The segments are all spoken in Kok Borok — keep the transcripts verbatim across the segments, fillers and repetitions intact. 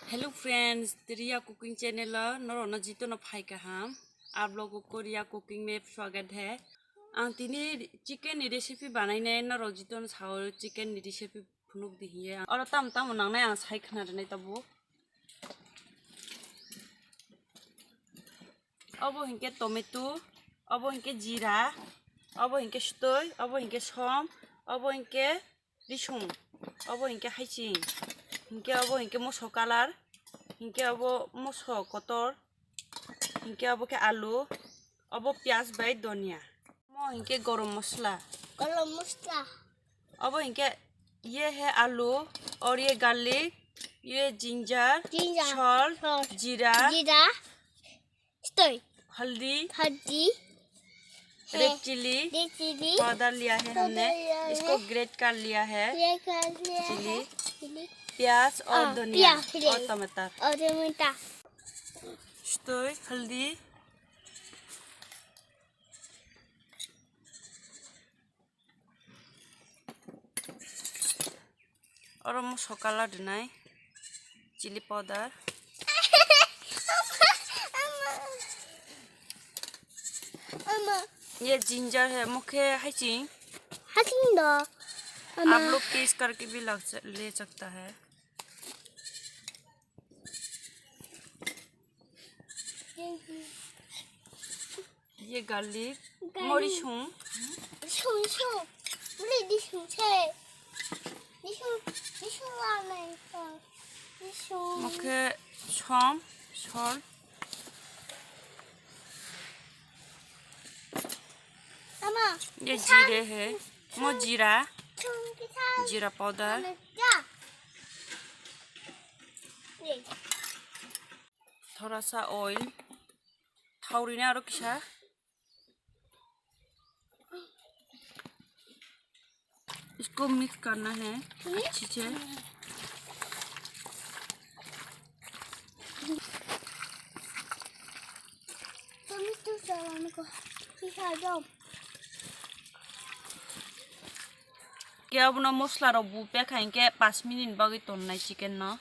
Hello friends, Riya Cooking channel o norokno jitono phai kaham. A vlog o Korea cooking me swagat hai. Ang tini chicken ni recipe banainai norok jitono sao chicken ni recipe phunuk di hiye. Oro tam tam nangnai ang sai khna rwnai tabuk. Obo hinkhe tomato, obo hinkhe jira, obo hinkhe stoi, obo hinkhe som, obo hinkhe risum, obo hinkhe haiching, hinkhe obo hinkhe moso colour, hinkhe obo moso kotor, hinkhe obo khe alu, obo piyaj bai donia. Omo hinkhe gorom mosla. Gorom mosla. Obo hinkhe ye he alu, or ye garlic, ye ginger, Ginger, salt, salt, jira, jira, stoi, haldi, haldi, red he, chili, red chili, powder liya hai humne, powder liya hai, isko grate kar liya hai, grate kar liya chili, hai, chili, piyaj aur ah, dhania piyaj, piyaj, aur tomato. Aur tomato. Stoi, haldi. Oro moso colour rwnai, chili powder. Ama. Ye ginger hai, omo khe haiching. Haiching do. Ama. आप लोग टेस्ट करके भी लग स-, ले सकता है। Ye garlic, garlic. Mori sung. Sung, sung. Mori di sung se. Di sung, di sung la nai sung. Di sung. Omo khe som, sol. Ama. Ye jire hai. Mo jira. Sung kita. Jira powder. Ama ja. Ye. थोड़ा सा oil, thau rina aro kisa. इसको मिक्स करना है अच्छे से। Khe abono mosla rok bo pekha hinkhe pash minute bagwi tonnai chicken no.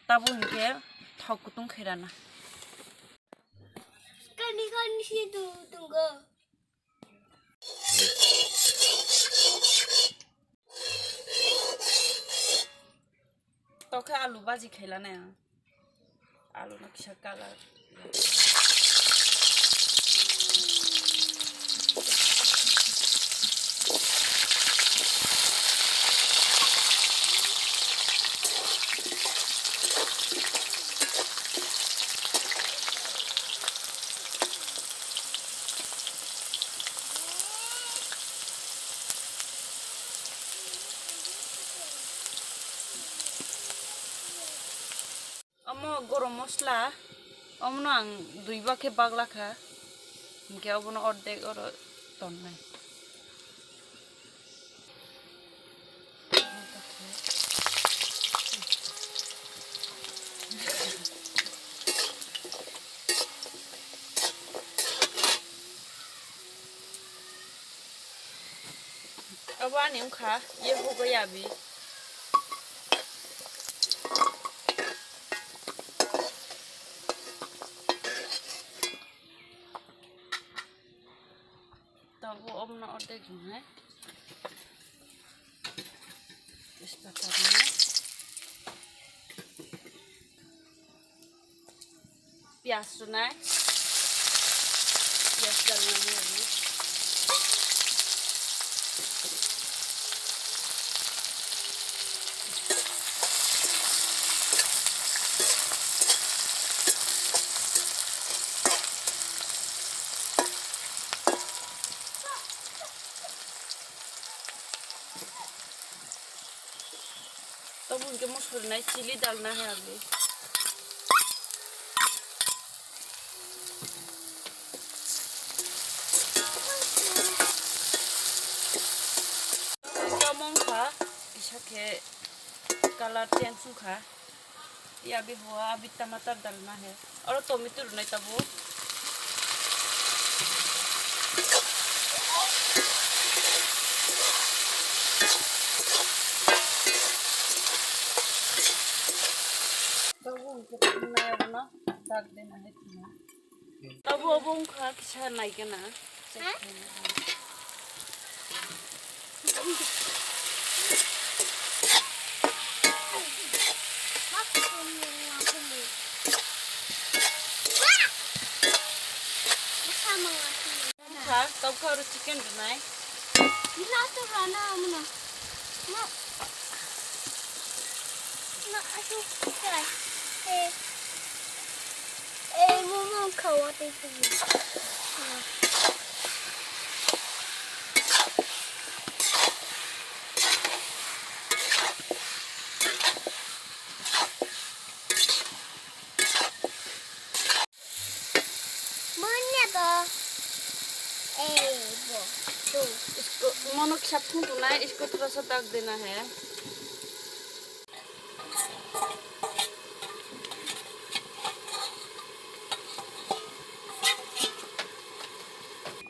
Tabo hinkhe thok kutung khairana. Kani kani si tu tungo. Tokhe alu baji khailana ang. Alu no kisa colour. Omo gorom mosla, omono ang dui ba khe bagla kha, hinkhe obono ordek oro tonnai. Obo ani wngkha, ye hugui abi. Tabuk omono ordek rwnai. Tejpata rwnai. Piyaj rwnai. Piyaj dalna hinwi. Tabuk hinkhe moso rwnai chili dalna hai agwi. Tamung kha, kisa khe colour change wngkha. Ya bi hua, abi tamatar dalna hai. Oro tomato rwnai tabuk. Nai abono dak de na hai tongma. Abo, abo wngkha kisa nai gana. Wngkha, tabukhe oro chicken rwnai. Nila aswk rana mano. Ma, ma aswk khe. Eh, eh, momo wngkha watwi tongwi. Manya to. Eh, bo. To. Isko, mono kisa phung tunai, isko thora sa dak dena hai.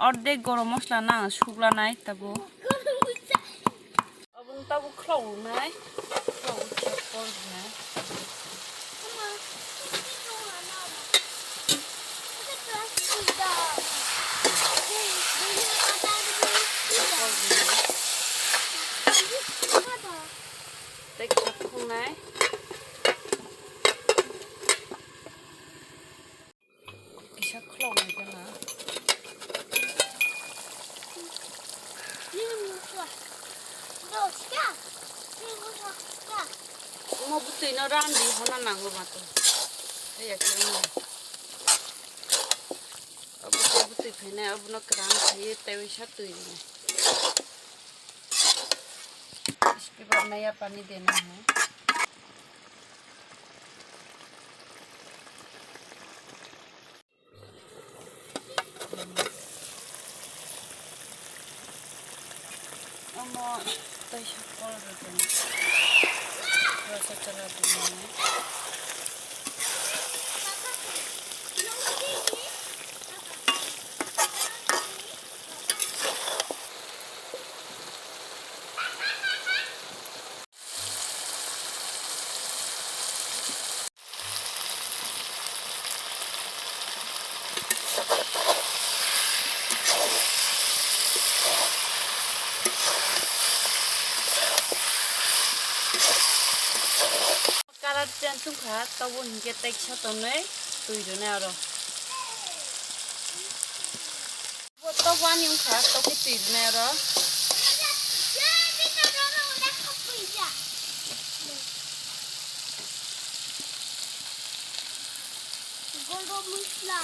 Ordek gorom mosla na sugla nai tabo. Aboni tabuk khwlao rwnai, khwlao rwkhe kol rwnai. Tei kisa phungnai. Kisa khwlao nai gana. Omo bwtwi no randi hona nango mato. Haiya khe omo. Obo khe bwtwi phainai, obono kwran khaiwi tei waisa twi rwnai. Iske baad naya pani dena hai. Omo tei sakol rwgwno. Rasa chala dwngmani. Kalar change wngkha, tobo hinkhe teksa tonwi twi rwnai oro. Bo tok ani wngkha, tok khe twi rwnai oro. Gorom masala.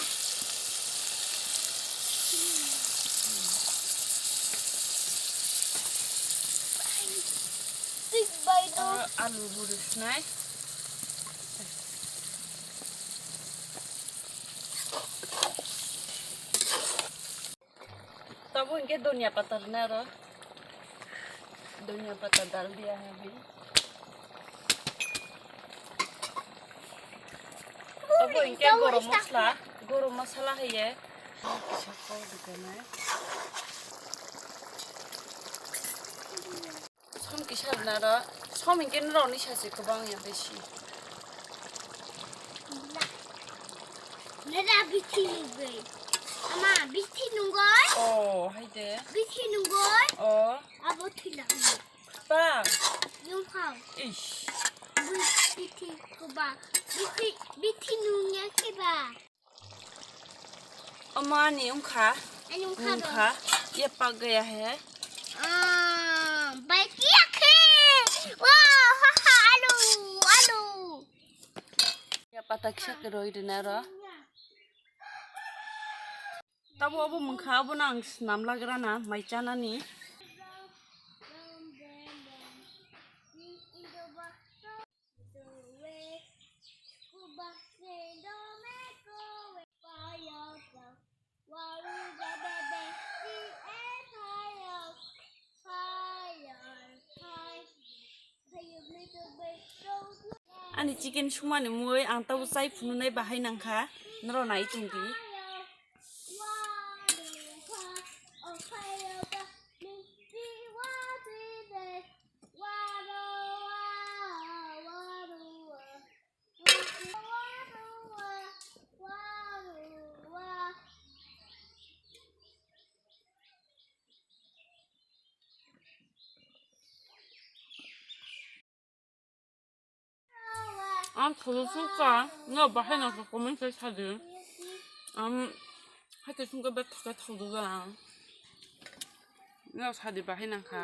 Tik bai do. Oro alu rw rwnai. Tabo hinkhe dhania pata rwnai aro. Dhania pata dal diya hai abhi. Tabo hinkhe gorom masala, gorom masala hai ye. Kisa kok dikanai. Som kisa rwna ro, som hinkhe norokni sachi kwbang ya besi. Nera bithi nungwi. Ama bithi nungwi. Oh, hai de. Bithi nungwi. Oh. Abo thila. Pa. Yung khao. Ish. Bithi kwbang. Bithi, bithi nungya khe ba. Omo ani wngkha. Ani wngkha do. Wngkha. Ye pak gaya hai. Ah, bai kiya khe. Wow, ha, ha, alu, alu. Ya pata kisa ke roi rina ro. Tabo abo mungkha abo nang snam lagra na mai chanani. Ani chicken sumani mui ang tabo chai phununai bahai nangkha, norok nai tongdi. Ang khulu sukha, no bahai no comment khai sadi. Am, hati sungka bet thokai thodu ga. No sadi bahai nangkha.